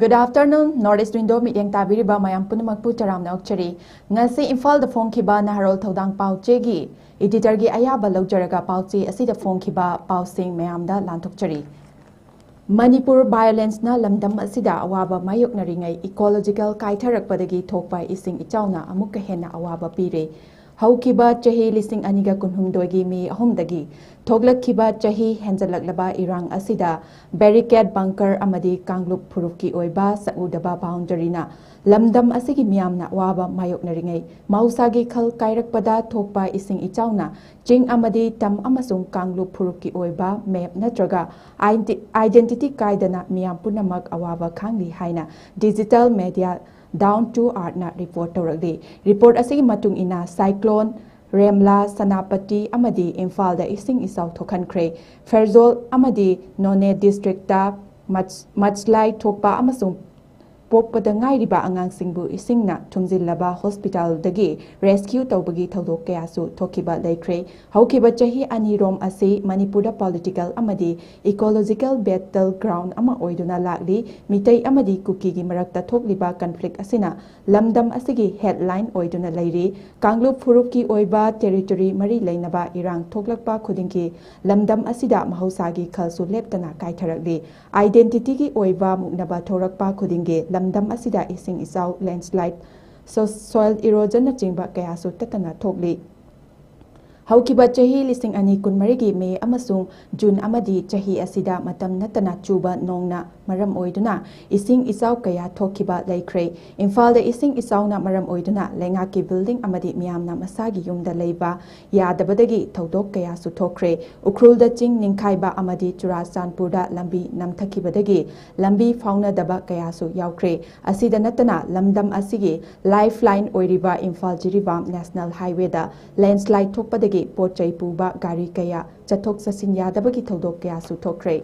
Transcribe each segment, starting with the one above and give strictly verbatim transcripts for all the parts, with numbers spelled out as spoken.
Good afternoon, North East Window ꯃꯤꯠꯌꯦꯡ ꯇꯥꯕꯤꯔꯤꯕ ꯃꯌꯥꯝ ꯄꯨꯝꯅꯃꯛꯄꯨ ꯇꯔꯥꯝꯅ ꯑꯣꯛꯆꯔꯤ꯫ ꯉꯁꯤ ꯏꯝꯐꯥꯜꯗ ꯐꯣꯡꯈꯤꯕ ꯅꯍꯥꯔꯣꯜ ꯊꯧꯗꯥꯡ ꯄꯥꯎꯆꯦꯒꯤ editorꯒꯤ ꯑꯌꯥꯕ ꯂꯧꯖꯔꯒ ꯄꯥꯎꯆꯦ ꯑꯁꯤꯗ ꯐꯣꯡꯈꯤꯕ ꯄꯥꯎꯁꯤꯡ ꯃꯌꯥꯝꯗ ꯂꯥꯟꯊꯣꯛꯆꯔꯤ꯫ ꯃꯅꯤꯄꯨꯔ violenceꯅ ꯂꯝꯗꯝ ꯑꯁꯤꯗ ꯑꯋꯥꯕ ꯃꯥꯌꯣꯛꯅꯔꯤꯉꯩ ecological ꯀꯥꯏꯊꯔꯛꯄꯗꯒꯤ ꯊꯣꯛꯄ ꯏꯁꯤꯡ ꯏꯆꯥꯎꯅ ꯑꯃꯨꯛꯀ ꯍꯦꯟꯅ ꯑꯋꯥꯕ ꯄꯤꯔꯦ꯫ ꯍꯧꯈꯤꯕ ꯆꯍꯤ ꯂꯤꯁꯤꯡ ꯑꯅꯤꯒ ꯀꯨꯟꯍꯨꯝꯗꯣꯏꯒꯤ ꯃꯦ ꯑꯍꯨꯝꯗꯒꯤ ꯊꯣꯛꯂꯛꯈꯤꯕ ꯆꯍꯤ ꯍꯦꯟꯖꯜꯂꯛꯂꯕ ꯏꯔꯥꯡ ꯑꯁꯤꯗ barricade, bunker ꯑꯃꯗꯤ ꯀꯥꯡꯂꯨꯞ ꯐꯨꯔꯨꯞꯀꯤ ꯑꯣꯏꯕ ꯁꯛꯎꯗꯕ boundaryꯅ ꯂꯝꯗꯝ ꯑꯁꯤꯒꯤ ꯃꯤꯌꯥꯝꯅ ꯑꯋꯥꯕ ꯃꯥꯌꯣꯛꯅꯔꯤꯉꯩ ꯃꯍꯧꯁꯥꯒꯤ ꯈꯜ ꯀꯥꯏꯔꯛꯄꯗ ꯊꯣꯛꯄ ꯏꯁꯤꯡ ꯏꯆꯥꯎꯅ ꯆꯤꯡ ꯑꯃꯗꯤ ꯇꯝ ꯑꯃꯁꯨꯡ ꯀꯥꯡꯂꯨꯞ ꯐꯨꯔꯨꯞꯀꯤ ꯑꯣꯏꯕ map ꯅꯠꯇ꯭ꯔꯒ identity ꯀꯥꯏꯗꯅ ꯃꯤꯌꯥꯝ ꯄꯨꯝꯅꯃꯛ ꯑꯋꯥꯕ ꯈꯥꯡꯂꯤ ꯍꯥꯏꯅ digital media Down to Earthꯅ report ꯇꯧꯔꯛꯂꯤ꯫ Report ꯑꯁꯤꯒꯤ ꯃꯇꯨꯡ ꯏꯟꯅ cyclone ꯔꯦꯝꯂꯥ, ꯁꯦꯅꯥꯄꯇꯤ ꯑꯃꯗꯤ ꯏꯝꯐꯥꯜꯗ ꯏꯁꯤꯡ ꯏꯆꯥꯎ ꯊꯣꯛꯍꯟꯈ꯭ꯔꯦ꯫ ꯐꯦꯔꯖꯣꯜ ꯑꯃꯗꯤ ꯅꯣꯅꯦ districtꯇ mudslide ꯊꯣꯛꯄ ꯑꯃꯁꯨꯡ ꯄꯣꯛꯄꯗ ꯉꯥꯏꯔꯤꯕ ꯑꯉꯥꯡꯁꯤꯡꯕꯨ ꯏꯁꯤꯡꯅ ꯊꯨꯝꯖꯤꯜꯂꯕ hospitalꯗꯒꯤ rescue ꯇꯧꯕꯒꯤ ꯊꯧꯗꯣꯛ ꯀꯌꯥꯁꯨ ꯊꯣꯛꯈꯤꯕ ꯂꯩꯈ꯭ꯔꯦ꯫ ꯍꯧꯈꯤꯕ ꯆꯍꯤ ꯑꯅꯤꯔꯣꯝ ꯑꯁꯤ ꯃꯅꯤꯄꯨꯔꯗ political ꯑꯃꯗꯤ ecological battle ground ꯑꯃ ꯑꯣꯏꯗꯨꯅ ꯂꯥꯛꯂꯤ꯫ ꯃꯤꯇꯩ ꯑꯃꯗꯤ ꯀꯨꯀꯤꯒꯤ ꯃꯔꯛꯇ ꯊꯣꯛꯂꯤꯕ conflict ꯑꯁꯤꯅ ꯂꯝꯗꯝ ꯑꯁꯤꯒꯤ headline ꯑꯣꯏꯗꯨꯅ ꯂꯩꯔꯤ꯫ ꯀꯥꯡꯂꯨꯞ ꯐꯨꯔꯨꯞꯀꯤ ꯑꯣꯏꯕ territory ꯃꯔꯤ ꯂꯩꯅꯕ ꯏꯔꯥꯡ ꯊꯣꯛꯂꯛꯄ ꯈꯨꯗꯤꯡꯒꯤ ꯂꯝꯗꯝ ꯑꯁꯤꯗ ꯃꯍꯧꯁꯥꯒꯤ ꯈꯜꯁꯨ ꯂꯦꯞꯇꯅ ꯀꯥꯏꯊꯔꯛꯂꯤ꯫ Identityꯒꯤ ꯑꯣꯏꯕ ꯃꯨꯛꯅꯕ ꯊꯣꯔꯛꯄ ꯈꯨꯗꯤꯡꯒꯤ ꯂꯝꯗꯝ ꯑꯁꯤꯗ ꯏꯁꯤꯡ ꯏꯆꯥꯎ, landslide, soil erosionꯅꯆꯤꯡꯕ ꯀꯌꯥꯁꯨ ꯇꯠꯇꯅ ꯊꯣꯛꯂꯤ꯫ ꯍꯧꯈꯤꯕ ꯆꯍꯤ ꯂꯤꯁꯤꯡ ꯑꯅꯤ ꯀꯨꯟꯃꯔꯤꯒꯤ ꯃꯦ ꯑꯃꯁꯨꯡ ꯖꯨꯟ ꯑꯃꯗꯤ ꯆꯍꯤ ꯑꯁꯤꯗ ꯃꯇꯝ ꯅꯠꯇꯅ ꯆꯨꯕ ꯅꯣꯡꯅ ꯃꯔꯝ ꯑꯣꯏꯗꯨꯅ ꯏꯁꯤꯡ ꯏꯆꯥꯎ ꯀꯌꯥ ꯊꯣꯛꯈꯤꯕ ꯂꯩꯈ꯭ꯔꯦ꯫ ꯏꯝꯐꯥꯜꯗ ꯏꯁꯤꯡ ꯏꯆꯥꯎꯅ ꯃꯔꯝ ꯑꯣꯏꯗꯨꯅ ꯂꯩꯉꯥꯛꯀꯤ building ꯑꯃꯗꯤ ꯃꯤꯌꯥꯝꯅ ꯃꯁꯥꯒꯤ ꯌꯨꯝꯗ ꯂꯩꯕ ꯌꯥꯗꯕꯗꯒꯤ ꯊꯧꯗꯣꯛ ꯀꯌꯥꯁꯨ ꯊꯣꯛꯈ꯭ꯔꯦ꯫ ꯎꯈ꯭ꯔꯨꯜꯗ ꯆꯤꯡ ꯅꯤꯡꯈꯥꯏꯕ ꯑꯃꯗꯤ ꯆꯨꯔꯥꯆꯥꯟꯄꯨꯔꯗ ꯂꯝꯕꯤ ꯅꯝꯊꯈꯤꯕꯗꯒꯤ ꯂꯝꯕꯤ ꯐꯥꯎꯅꯗꯕ ꯀꯌꯥꯁꯨ ꯌꯥꯎꯈ꯭ꯔꯦ꯫ ꯑꯁꯤꯗ ꯅꯠꯇꯅ ꯂꯝꯗꯝ ꯑꯁꯤꯒꯤ lifeline ꯑꯣꯏꯔꯤꯕ ꯏꯝꯐꯥꯜ ꯖꯤꯔꯤꯕꯥꯝ national highwayꯗ landslide ꯊꯣꯛꯄꯗꯒꯤ ꯄꯣꯠ ꯆꯩ ꯄꯨꯕ ꯒꯥꯔꯤ ꯀꯌꯥ ꯆꯠꯊꯣꯛ ꯆꯠꯁꯤꯟ ꯌꯥꯗꯕꯒꯤ ꯊꯧꯗꯣꯛ ꯀꯌꯥꯁꯨ ꯊꯣꯛꯈ꯭ꯔꯦ꯫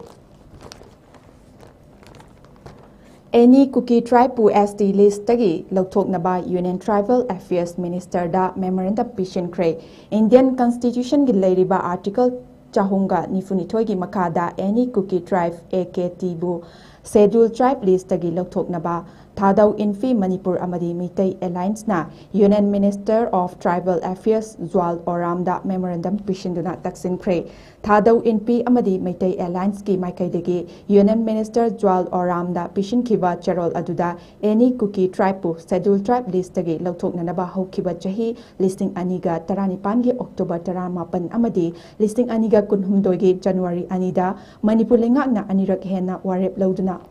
Any Kuki tribeꯄꯨ S T listꯇꯒꯤ ꯂꯧꯊꯣꯛꯅꯕ Union Tribal Affairs ministerꯗ memorandum ꯄꯤꯁꯤꯟꯈ꯭ꯔꯦ꯫ Indian constitutionꯒꯤ ꯂꯩꯔꯤꯕ article ꯆꯍꯨꯝꯒ ꯅꯤꯐꯨꯅꯤꯊꯣꯏꯒꯤ ꯃꯈꯥꯗ any Kuki tribe A K Tꯕꯨ Schedule Tribe list ꯇꯒꯤ ꯂꯧꯊꯣꯛꯅꯕ ꯊꯥꯗꯧ ꯏꯟꯐꯤ ꯃꯅꯤꯄꯨꯔ ꯑꯃꯗꯤ Meitei ꯑꯦꯂꯥꯏꯟꯁꯅ Union Minister of Tribal Affairs ꯖ꯭ꯋꯥꯜ ꯑꯣꯔꯥꯝꯗ memorandum ꯄꯤꯁꯤꯟꯗꯨꯅ ꯇꯛꯁꯤꯟꯈ꯭ꯔꯦ꯫ ꯊꯥꯗꯧ ꯏꯟꯐꯤ ꯑꯃꯗꯤ ꯃꯩꯇꯩ ꯑꯦꯂꯥꯏꯟꯁꯀꯤ ꯃꯥꯏꯀꯩꯗꯒꯤ Union Minister ꯖ꯭ꯋꯥꯜ ꯑꯣꯔꯥꯝꯗ ꯄꯤꯁꯤꯟꯈꯤꯕ ꯆꯦꯔꯣꯜ ꯑꯗꯨꯗ any Kuki tribe ꯄꯨ Schedule Tribe list ꯇꯒꯤ ꯂꯧꯊꯣꯛꯅꯅꯕ ꯍꯧꯈꯤꯕ ꯆꯍꯤ ꯂꯤꯁꯤꯡ ꯑꯅꯤꯒ ꯇꯔꯥꯅꯤꯄꯥꯟꯒꯤ October ꯇꯔꯥꯃꯥꯄꯟ ꯑꯃꯗꯤ ꯂꯤꯁꯤꯡ ꯑꯅꯤꯒ ꯀꯨꯟꯍꯨꯝꯗꯣꯏꯒꯤ January ꯑꯅꯤꯗ ꯃꯅꯤꯄꯨꯔ ꯂꯩꯉꯥꯛꯅ ꯑꯅꯤꯔꯛ ꯍꯦꯟꯅ ꯋꯥꯔꯦꯞ ꯂꯧꯗꯨꯅ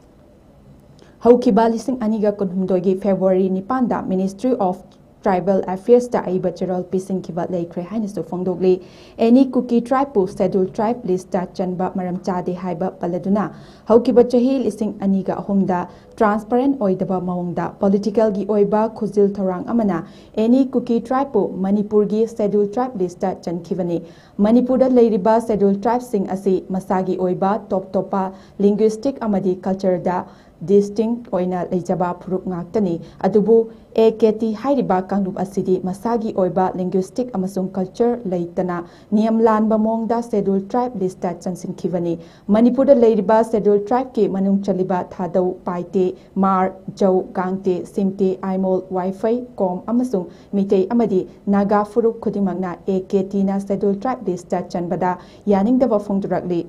ꯍꯧꯈꯤꯕ ꯂꯤꯁꯤꯡ ꯑꯅꯤꯒ ꯀꯨꯟꯍꯨꯝꯗꯣꯏꯒꯤ February ꯅꯤꯄꯥꯟꯗ Ministry of Tribal Affairs ꯇ ꯑꯏꯕ ꯆꯦꯔꯣꯜ ꯄꯤꯁꯤꯟꯈꯤꯕ ꯂꯩꯈ꯭ꯔꯦ ꯍꯥꯏꯅꯁꯨ ꯐꯣꯡꯗꯣꯛꯂꯤ꯫ Any Kuki tribe ꯄꯨ Schedule Tribe list ꯇ ꯆꯟꯕ ꯃꯔꯝ ꯆꯥꯗꯦ ꯍꯥꯏꯕ ꯄꯜꯂꯗꯨꯅ, ꯍꯧꯈꯤꯕ ꯆꯍꯤ ꯂꯤꯁꯤꯡ ꯑꯅꯤꯒ ꯑꯍꯨꯝꯗ transparent ꯑꯣꯏꯗꯕ ꯃꯑꯣꯡꯗ political ꯒꯤ ꯑꯣꯏꯕ ꯈꯨꯖꯤꯜ ꯊꯧꯔꯥꯡ ꯑꯃꯅ any Kuki tribe ꯄꯨ ꯃꯅꯤꯄꯨꯔꯒꯤ Schedule Tribe list ꯇ ꯆꯟꯈꯤꯕꯅꯤ꯫ ꯃꯅꯤꯄꯨꯔꯗ ꯂꯩꯔꯤꯕ Schedule Tribe ꯁꯤꯡ ꯑꯁꯤ ꯃꯁꯥꯒꯤ ꯑꯣꯏꯕ ꯇꯣꯞ ꯇꯣꯞꯄ linguistic ꯑꯃꯗꯤ culture ꯗ distinct ꯑꯣꯏꯅ ꯂꯩꯖꯕ ꯐꯨꯔꯨꯞ ꯉꯥꯛꯇꯅꯤ꯫ ꯑꯗꯨꯕꯨ A K T ꯍꯥꯏꯔꯤꯕ ꯀꯥꯡꯂꯨꯞ ꯑꯁꯤꯗꯤ ꯃꯁꯥꯒꯤ ꯑꯣꯏꯕ linguistic ꯑꯃꯁꯨꯡ culture ꯂꯩꯇꯅ ꯅꯤꯌꯝ ꯂꯥꯟꯕ ꯃꯑꯣꯡꯗ Schedule Tribe list ꯇ ꯆꯟꯁꯤꯟꯈꯤꯕꯅꯤ꯫ ꯃꯅꯤꯄꯨꯔꯗ ꯂꯩꯔꯤꯕ Schedule Tribe ꯀꯤ ꯃꯅꯨꯡ ꯆꯜꯂꯤꯕ ꯊꯥꯗꯧ, ꯄꯥꯏꯇꯦ, ꯃꯥꯔ, ꯖꯧ, ꯒꯥꯡꯇꯦ, ꯁꯤꯝꯇꯦ, ꯑꯥꯏꯃꯣꯜ, ꯋꯥꯏꯐꯩ, ꯀꯣꯝ ꯑꯃꯁꯨꯡ ꯃꯤꯇꯩ ꯑꯃꯗꯤ ꯅꯥꯒꯥ ꯐꯨꯔꯨꯞ ꯈꯨꯗꯤꯡꯃꯛꯅ A K T ꯅ Schedule Tribe list ꯇ ꯆꯟꯕꯗ ꯌꯥꯅꯤꯡꯗꯕ ꯐꯣꯡꯗꯣꯔꯛꯂꯤ꯫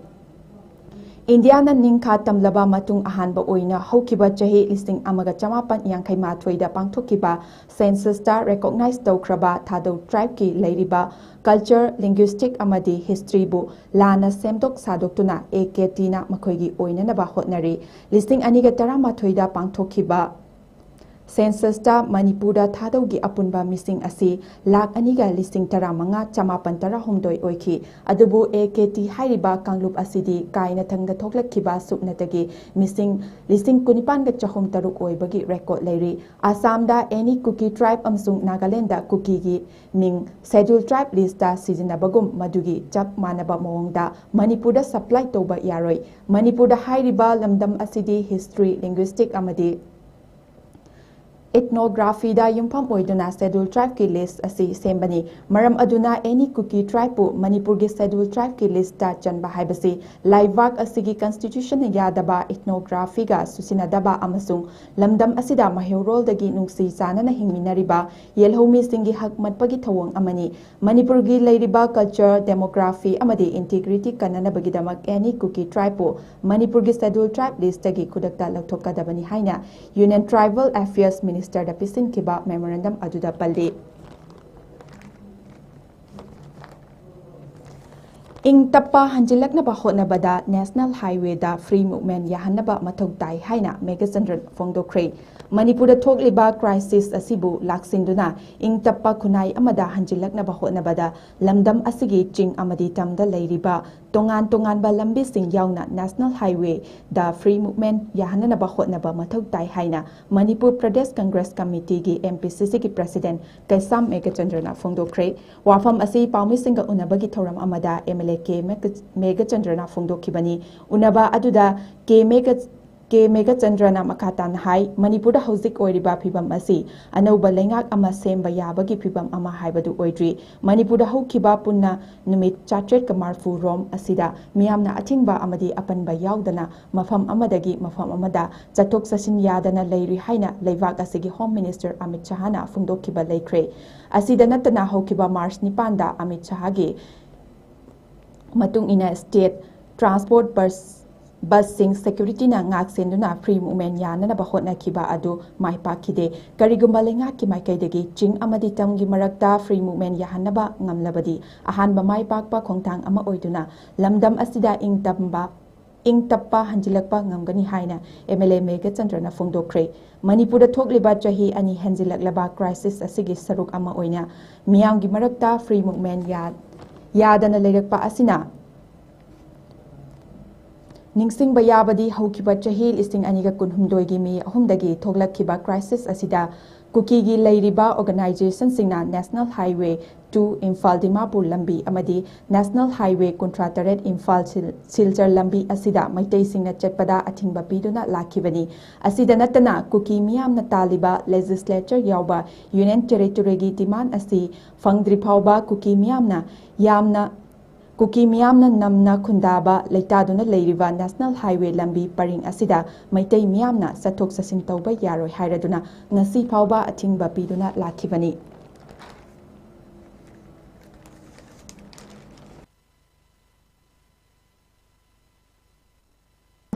ꯏꯟꯗꯤꯌꯥꯅ ꯅꯤꯡꯈꯥ ꯇꯝꯂꯕ ꯃꯇꯨꯡ ꯑꯍꯥꯟꯕ ꯑꯣꯏꯅ ꯍꯧꯈꯤꯕ ꯆꯍꯤ ꯂꯤꯁꯤꯡ ꯑꯃꯒ ꯆꯃꯥꯄꯟ ꯌꯥꯡꯈꯩ ꯃꯥꯊꯣꯏꯗ ꯄꯥꯡꯊꯣꯛꯈꯤꯕ census ꯇ recognize ꯇꯧꯈ꯭ꯔꯕ ꯊꯥꯗꯧ tribe ꯀꯤ ꯂꯩꯔꯤꯕ culture, linguistic ꯑꯃꯗꯤ history ꯕꯨ ꯂꯥꯟꯅ ꯁꯦꯝꯗꯣꯛ ꯁꯥꯗꯣꯛꯇꯨꯅ A K T ꯅ ꯃꯈꯣꯏꯒꯤ ꯑꯣꯏꯅꯅꯕ ꯍꯣꯠꯅꯔꯤ꯫ ꯂꯤꯁꯤꯡ ꯑꯅꯤꯒ ꯇꯔꯥꯃꯥꯊꯣꯏꯗ ꯄꯥꯡꯊꯣꯛꯈꯤꯕ census ꯇ ꯃꯅꯤꯄꯨꯔꯗ ꯊꯥꯗꯧꯒꯤ ꯑꯄꯨꯟꯕ ꯃꯤꯁꯤꯡ ꯑꯁꯤ ꯂꯥꯈ ꯑꯅꯤꯒ ꯂꯤꯁꯤꯡ ꯇꯔꯥꯃꯉꯥ ꯆꯃꯥꯄꯟ ꯇꯔꯥꯍꯨꯝꯗꯣꯏ ꯑꯣꯏꯈꯤ꯫ ꯑꯗꯨꯕꯨ A K T ꯍꯥꯏꯔꯤꯕ ꯀꯥꯡꯂꯨꯞ ꯑꯁꯤꯗꯤ ꯀꯥꯏꯅꯊꯪꯗ ꯊꯣꯛꯂꯛꯈꯤꯕ ꯁꯨꯞꯅꯇꯒꯤ ꯃꯤꯁꯤꯡ ꯂꯤꯁꯤꯡ ꯀꯨꯟꯅꯤꯄꯥꯟꯒ ꯆꯍꯨꯝ ꯇꯔꯨꯛ ꯑꯣꯏꯕꯒꯤ record ꯂꯩꯔꯤ꯫ ꯑꯁꯥꯝꯗ any Kuki tribe ꯑꯃꯁꯨꯡ ꯅꯥꯒꯥꯂꯦꯟꯗ ꯀꯨꯀꯤꯒꯤ ꯃꯤꯡ Schedule Tribe list ꯇ ꯁꯤꯖꯤꯟꯅꯕꯒꯨꯝ ꯃꯗꯨꯒꯤ ꯆꯞ ꯃꯥꯟꯅꯕ ꯃꯑꯣꯡꯗ ꯃꯅꯤꯄꯨꯔꯗ supply ꯇꯧꯕ ꯌꯥꯔꯣꯏ꯫ ꯃꯅꯤꯄꯨꯔꯗ ꯍꯥꯏꯔꯤꯕ ꯂꯝꯗꯝ ꯑꯁꯤꯗꯤ history, linguistic ꯑꯃꯗꯤ Ethnographyꯗ ꯌꯨꯝꯐꯝ ꯑꯣꯏꯗꯨꯅ Scheduled Tribeꯀꯤ list ꯑꯁꯤ ꯁꯦꯝꯕꯅꯤ꯫ ꯃꯔꯝ ꯑꯗꯨꯅ any Kuki tribeꯄꯨ ꯃꯅꯤꯄꯨꯔꯒꯤ Scheduled Tribeꯀꯤ listꯇ ꯆꯟꯕ ꯍꯥꯏꯕꯁꯤ ꯂꯩꯕꯥꯛ ꯑꯁꯤꯒꯤ constitutionꯅ ꯌꯥꯗꯕ, ethnographyꯒ ꯆꯨꯁꯤꯟꯅꯗꯕ ꯑꯃꯁꯨꯡ ꯂꯝꯗꯝ ꯑꯁꯤꯗ ꯃꯩꯍꯧꯔꯣꯜꯗꯒꯤ ꯅꯨꯡꯁꯤ ꯆꯥꯟꯅꯅ ꯍꯤꯡꯃꯤꯟꯅꯔꯤꯕ ꯌꯦꯜꯍꯧꯃꯤꯁꯤꯡꯒꯤ ꯍꯛ ꯃꯠꯄꯒꯤ ꯊꯧꯑꯣꯡ ꯑꯃꯅꯤ꯫ ꯃꯅꯤꯄꯨꯔꯒꯤ ꯂꯩꯔꯤꯕ culture, demography ꯑꯃꯗꯤ integrity ꯀꯟꯅꯅꯕꯒꯤꯗꯃꯛ any Kuki tribeꯄꯨ ꯃꯅꯤꯄꯨꯔꯒꯤ Scheduled Tribe listꯇꯒꯤ ꯈꯨꯗꯛꯇ ꯂꯧꯊꯣꯛꯀꯗꯕꯅꯤ ꯍꯥꯏꯅ Union Tribal Affairs Ministerꯗ ꯄꯤꯁꯤꯟꯈꯤꯕ memorandum ꯑꯗꯨꯗ ꯄꯜꯂꯤ꯫ ꯏꯪ ꯇꯞꯄ ꯍꯟꯖꯤꯜꯂꯛꯅꯕ ꯍꯣꯠꯅꯕꯗ National Highwayꯗ free movement ꯌꯥꯍꯟꯅꯕ ꯃꯊꯧ ꯇꯥꯏ ꯍꯥꯏꯅ ꯃꯦꯘꯆꯟꯗ꯭ꯔꯟ ꯐꯣꯡꯗꯣꯛꯈ꯭ꯔꯦ꯫ ꯃꯅꯤꯄꯨꯔꯗ ꯊꯣꯛꯂꯤꯕ crisis ꯑꯁꯤꯕꯨ ꯂꯥꯛꯁꯤꯟꯗꯨꯅ ꯏꯪ ꯇꯞꯄ ꯈꯨꯟꯅꯥꯏ ꯑꯃꯗ ꯍꯟꯖꯤꯜꯂꯛꯅꯕ ꯍꯣꯠꯅꯕꯗ ꯂꯝꯗꯝ ꯑꯁꯤꯒꯤ ꯆꯤꯡ ꯑꯃꯗꯤ ꯇꯝꯗ ꯂꯩꯔꯤꯕ ꯇꯣꯉꯥꯟ ꯇꯣꯉꯥꯟꯕ ꯂꯝꯕꯤꯁꯤꯡ ꯌꯥꯎꯅ National Highwayꯗ free movement ꯌꯥꯍꯟꯅꯅꯕ ꯍꯣꯠꯅꯕ ꯃꯊꯧ ꯇꯥꯏ ꯍꯥꯏꯅ ꯃꯅꯤꯄꯨꯔ ꯄ꯭ꯔꯗꯦꯁ ꯀꯪꯒ꯭ꯔꯦꯁ ꯀꯃꯤꯇꯤꯒꯤ MPCCꯒꯤ president ꯀꯩꯁꯥꯝ ꯃꯦꯘꯆꯟꯗ꯭ꯔꯅ ꯐꯣꯡꯗꯣꯛꯈ꯭ꯔꯦ꯫ ꯋꯥꯐꯝ ꯑꯁꯤ ꯄꯥꯎꯃꯤꯁꯤꯡꯒ ꯎꯅꯕꯒꯤ ꯊꯧꯔꯝ ꯑꯃꯗ MLA ꯀꯦ ꯃꯦꯘ-, ꯃꯦꯘꯆꯟꯗ꯭ꯔꯅ ꯐꯣꯡꯗꯣꯛꯈꯤꯕꯅꯤ꯫ ꯎꯅꯕ ꯑꯗꯨꯗ ꯀꯦ ꯃꯦꯘ-, ꯀꯦ ꯃꯦꯘꯆꯟꯗ꯭ꯔꯅ ꯃꯈꯥ ꯇꯥꯅ ꯍꯥꯏ, ꯃꯅꯤꯄꯨꯔꯗ ꯍꯧꯖꯤꯛ ꯑꯣꯏꯔꯤꯕ ꯐꯤꯕꯝ ꯑꯁꯤ ꯑꯅꯧꯕ ꯂꯩꯉꯥꯛ ꯑꯃ ꯁꯦꯝꯕ ꯌꯥꯕꯒꯤ ꯐꯤꯕꯝ ꯑꯃ ꯍꯥꯏꯕꯗꯨ ꯑꯣꯏꯗ꯭ꯔꯤ꯫ ꯃꯅꯤꯄꯨꯔꯗ ꯍꯧꯈꯤꯕ ꯄꯨꯟꯅ ꯅꯨꯃꯤꯠ ꯆꯥꯇ꯭ꯔꯦꯠꯀ ꯃꯔꯤꯐꯨ ꯔꯣꯝ ꯑꯁꯤꯗ ꯃꯤꯌꯥꯝꯅ ꯑꯊꯤꯡꯕ ꯑꯃꯗꯤ ꯑꯄꯟꯕ ꯌꯥꯎꯗꯅ ꯃꯐꯝ ꯑꯃꯗꯒꯤ ꯃꯐꯝ ꯑꯃꯗ ꯆꯠꯊꯣꯛ ꯆꯠꯁꯤꯟ ꯌꯥꯗꯅ ꯂꯩꯔꯤ ꯍꯥꯏꯅ ꯂꯩꯕꯥꯛ ꯑꯁꯤꯒꯤ Home Minister ꯑꯃꯤꯠ ꯁꯍꯥꯅ ꯐꯣꯡꯗꯣꯛꯈꯤꯕ ꯂꯩꯈ꯭ꯔꯦ꯫ ꯑꯁꯤꯗ ꯅꯠꯇꯅ ꯍꯧꯈꯤꯕ ꯃꯥꯔꯆ ꯅꯤꯄꯥꯟꯗ ꯑꯃꯤꯠ ꯁꯍꯥꯒꯤ ꯃꯇꯨꯡ ꯏꯟꯅ state transport bus, busꯁꯤꯡ securityꯅ ꯉꯥꯛ ꯁꯦꯟꯗꯨꯅ free movement ꯌꯥꯅꯅꯕ ꯍꯣꯠꯅꯈꯤꯕ ꯑꯗꯨ ꯃꯥꯏ ꯄꯥꯛꯈꯤꯗꯦ꯫ ꯀꯔꯤꯒꯨꯝꯕ ꯂꯩꯉꯥꯛꯀꯤ ꯃꯥꯏꯀꯩꯗꯒꯤ ꯆꯤꯡ ꯑꯃꯗꯤ ꯇꯝꯒꯤ ꯃꯔꯛꯇ free movement ꯌꯥꯍꯟꯅꯕ ꯉꯝꯂꯕꯗꯤ ꯑꯍꯥꯟꯕ ꯃꯥꯏ ꯄꯥꯛꯄ ꯈꯣꯡꯊꯥꯡ ꯑꯃ ꯑꯣꯏꯗꯨꯅ ꯂꯝꯗꯝ ꯑꯁꯤꯗ ꯏꯪ ꯇꯝꯕ, ꯏꯪ ꯇꯞꯄ ꯍꯟꯖꯤꯜꯂꯛꯄ ꯉꯝꯒꯅꯤ ꯍꯥꯏꯅ MLA ꯃꯦꯘꯆꯟꯗ꯭ꯔꯅ ꯐꯣꯡꯗꯣꯛꯈ꯭ꯔꯦ꯫ ꯃꯅꯤꯄꯨꯔꯗ ꯊꯣꯛꯂꯤꯕ ꯆꯍꯤ ꯑꯅꯤ ꯍꯦꯟꯖꯤꯜꯂꯛꯂꯕ crisis ꯑꯁꯤꯒꯤ ꯁꯔꯨꯛ ꯑꯃ ꯑꯣꯏꯅ ꯃꯤꯌꯥꯝꯒꯤ ꯃꯔꯛꯇ free movement ꯌꯥ-, ꯌꯥꯗꯅ ꯂꯩꯔꯛꯄ ꯑꯁꯤꯅ ꯅꯤꯡꯁꯤꯡꯕ ꯌꯥꯕꯗꯤ ꯍꯧꯈꯤꯕ ꯆꯍꯤ ꯂꯤꯁꯤꯡ ꯑꯅꯤꯒ ꯀꯨꯟꯍꯨꯝꯗꯣꯏꯒꯤ ꯃꯦ ꯑꯍꯨꯝꯗꯒꯤ ꯊꯣꯛꯂꯛꯈꯤꯕ crisis ꯑꯁꯤꯗ ꯀꯨꯀꯤꯒꯤ ꯂꯩꯔꯤꯕ organizationꯁꯤꯡꯅ National Highway two Imphal Dimapur ꯂꯝꯕꯤ ꯑꯃꯗꯤ National Highway ꯀꯨꯟꯊ꯭ꯔꯥ ꯇꯔꯦꯠ ꯏꯝꯐꯥꯜ ꯁꯤꯜ-, ꯁꯤꯜꯆꯔ ꯂꯝꯕꯤ ꯑꯁꯤꯗ ꯃꯩꯇꯩꯁꯤꯡꯅ ꯆꯠꯄꯗ ꯑꯊꯤꯡꯕ ꯄꯤꯗꯨꯅ ꯂꯥꯛꯈꯤꯕꯅꯤ꯫ ꯑꯁꯤꯗ ꯅꯠꯇꯅ ꯀꯨꯀꯤ ꯃꯤꯌꯥꯝꯅ ꯇꯥꯜꯂꯤꯕ legislature ꯌꯥꯎꯕ Union Territoryꯒꯤ demand ꯑꯁꯤ ꯐꯪꯗ꯭ꯔꯤ ꯐꯥꯎꯕ ꯀꯨꯀꯤ ꯃꯤꯌꯥꯝꯅ ꯌꯥꯝꯅ ꯀꯨꯀꯤ ꯃꯤꯌꯥꯝꯅ ꯅꯝꯅ ꯈꯨꯟꯗꯥꯕ ꯂꯩꯇꯥꯗꯨꯅ ꯂꯩꯔꯤꯕ National Highway ꯂꯝꯕꯤ ꯄꯔꯤꯡ ꯑꯁꯤꯗ ꯃꯩꯇꯩ ꯃꯤꯌꯥꯝꯅ ꯆꯠꯊꯣꯛ ꯆꯠꯁꯤꯟ ꯇꯧꯕ ꯌꯥꯔꯣꯏ ꯍꯥꯏꯔꯗꯨꯅ ꯉꯁꯤ ꯐꯥꯎꯕ ꯑꯊꯤꯡꯕ ꯄꯤꯗꯨꯅ ꯂꯥꯛꯈꯤꯕꯅꯤ꯫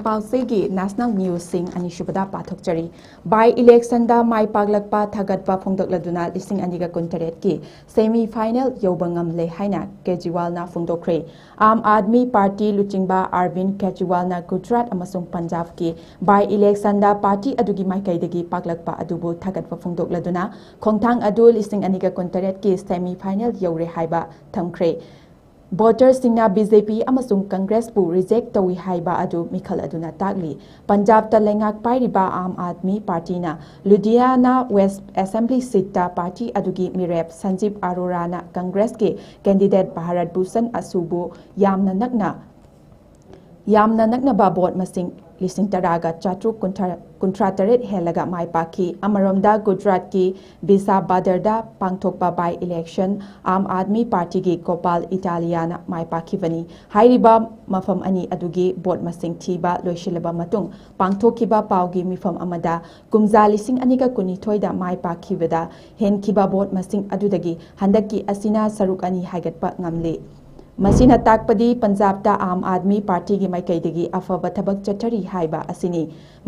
ꯄꯥꯎꯆꯦꯒꯤ national newsꯁꯤꯡ ꯑꯅꯤꯁꯨꯕꯗ ꯄꯥꯊꯣꯛꯆꯔꯤ꯫ By electionꯗ ꯃꯥꯏ ꯄꯥꯛꯂꯛꯄ ꯊꯥꯒꯠꯄ ꯐꯣꯡꯗꯣꯛꯂꯗꯨꯅ ꯂꯤꯁꯤꯡ ꯑꯅꯤꯒ ꯀꯨꯟꯇꯔꯦꯠꯀꯤ semi final ꯌꯧꯕ ꯉꯝꯂꯦ ꯍꯥꯏꯅ ꯀꯦꯖꯤꯋꯥꯜꯅ ꯐꯣꯡꯗꯣꯛꯈ꯭ꯔꯦ꯫ ꯑꯥꯝ ꯑꯥꯗꯃꯤ ꯄꯥꯔꯇꯤ ꯂꯨꯆꯤꯡꯕ ꯑꯔꯕꯤꯟ ꯀꯦꯖꯤꯋꯥꯜꯅ ꯒꯨꯖꯔꯥꯠ ꯑꯃꯁꯨꯡ ꯄꯟꯖꯥꯕꯀꯤ by electionꯗ ꯄꯥꯔꯇꯤ ꯑꯗꯨꯒꯤ ꯃꯥꯏꯀꯩꯗꯒꯤ ꯄꯥꯛꯂꯛꯄ ꯑꯗꯨꯕꯨ ꯊꯥꯒꯠꯄ ꯐꯣꯡꯗꯣꯛꯂꯗꯨꯅ ꯈꯣꯡꯊꯥꯡ ꯑꯗꯨ ꯂꯤꯁꯤꯡ ꯑꯅꯤꯒ ꯀꯨꯟꯇꯔꯦꯠꯀꯤ semi final ꯌꯧꯔꯦ ꯍꯥꯏꯕ ꯊꯝꯈ꯭ꯔꯦ꯫ Voterꯁꯤꯡꯅ BJP ꯑꯃꯁꯨꯡ Congressꯄꯨ reject ꯇꯧꯏ ꯍꯥꯏꯕ ꯑꯗꯨ ꯃꯤꯈꯜ ꯑꯗꯨꯅ ꯇꯥꯛꯂꯤ꯫ ꯄꯟꯖꯥꯕꯇ ꯂꯩꯉꯥꯛ ꯄꯥꯏꯔꯤꯕ ꯑꯥꯝ ꯑꯥꯗꯃꯤ ꯄꯥꯔꯇꯤꯅ ꯂꯨꯙꯤꯌꯥꯅꯥ West Assembly seatꯇ ꯄꯥꯔꯇꯤ ꯑꯗꯨꯒꯤ ꯃꯤꯔꯦꯞ ꯁꯟꯖꯤꯞ ꯑꯔꯣꯔꯥꯅ Congressꯀꯤ candidate ꯚꯥꯔꯠ ꯚꯨꯁꯟ ꯑꯁꯨꯕꯨ ꯌꯥꯝꯅ ꯅꯛꯅ ꯌꯥꯝꯅ ꯅꯛꯅꯕ vote ꯃꯁꯤꯡ ꯂꯤꯁꯤꯡ ꯇꯔꯥꯒ ꯆꯥꯇ꯭ꯔꯨꯛ ꯀꯨꯟꯊ꯭ꯔꯥ, ꯀꯨꯟꯊ꯭ꯔꯥ ꯇꯔꯦꯠ ꯍꯦꯜꯂꯒ ꯃꯥꯏ ꯄꯥꯛꯈꯤ꯫ ꯑꯃꯔꯣꯝꯗ ꯒꯨꯖꯔꯥꯠꯀꯤ ꯕꯤꯁꯥꯕꯥꯗꯔꯗ ꯄꯥꯡꯊꯣꯛꯄ by election ꯑꯥꯝ ꯑꯥꯗꯃꯤ ꯄꯥꯔꯇꯤꯒꯤ ꯒꯣꯄꯥꯜ ꯏꯇꯥꯂꯤꯌꯥꯅ ꯃꯥꯏ ꯄꯥꯛꯈꯤꯕꯅꯤ꯫ ꯍꯥꯏꯔꯤꯕ ꯃꯐꯝ ꯑꯅꯤ ꯑꯗꯨꯒꯤ vote ꯃꯁꯤꯡ ꯊꯤꯕ ꯂꯣꯏꯁꯤꯜꯂꯕ ꯃꯇꯨꯡ ꯄꯥꯡꯊꯣꯛꯈꯤꯕ ꯄꯥꯎꯒꯤ ꯃꯤꯐꯝ ꯑꯃꯗ ꯀꯨꯝꯖꯥ ꯂꯤꯁꯤꯡ ꯑꯅꯤꯒ ꯀꯨꯟꯅꯤꯊꯣꯏꯗ ꯃꯥꯏ ꯄꯥꯛꯈꯤꯕꯗ ꯍꯦꯟꯈꯤꯕ vote ꯃꯁꯤꯡ ꯑꯗꯨꯗꯒꯤ ꯍꯟꯗꯛꯀꯤ ꯑꯁꯤꯅ ꯁꯔꯨꯛ ꯑꯅꯤ ꯍꯥꯏꯒꯠꯄ ꯉꯝꯂꯤ꯫ ꯃꯁꯤꯅ ꯇꯥꯛꯄꯗꯤ ꯄꯟꯖꯥꯕꯇ ꯑꯥꯝ ꯑꯥꯗꯃꯤ ꯄꯥꯔꯇꯤꯒꯤ ꯃꯥꯏꯀꯩꯗꯒꯤ ꯑꯐꯕ ꯊꯕꯛ ꯆꯠꯊꯔꯤ ꯍꯥꯏꯕ ꯑꯁꯤꯅꯤ꯫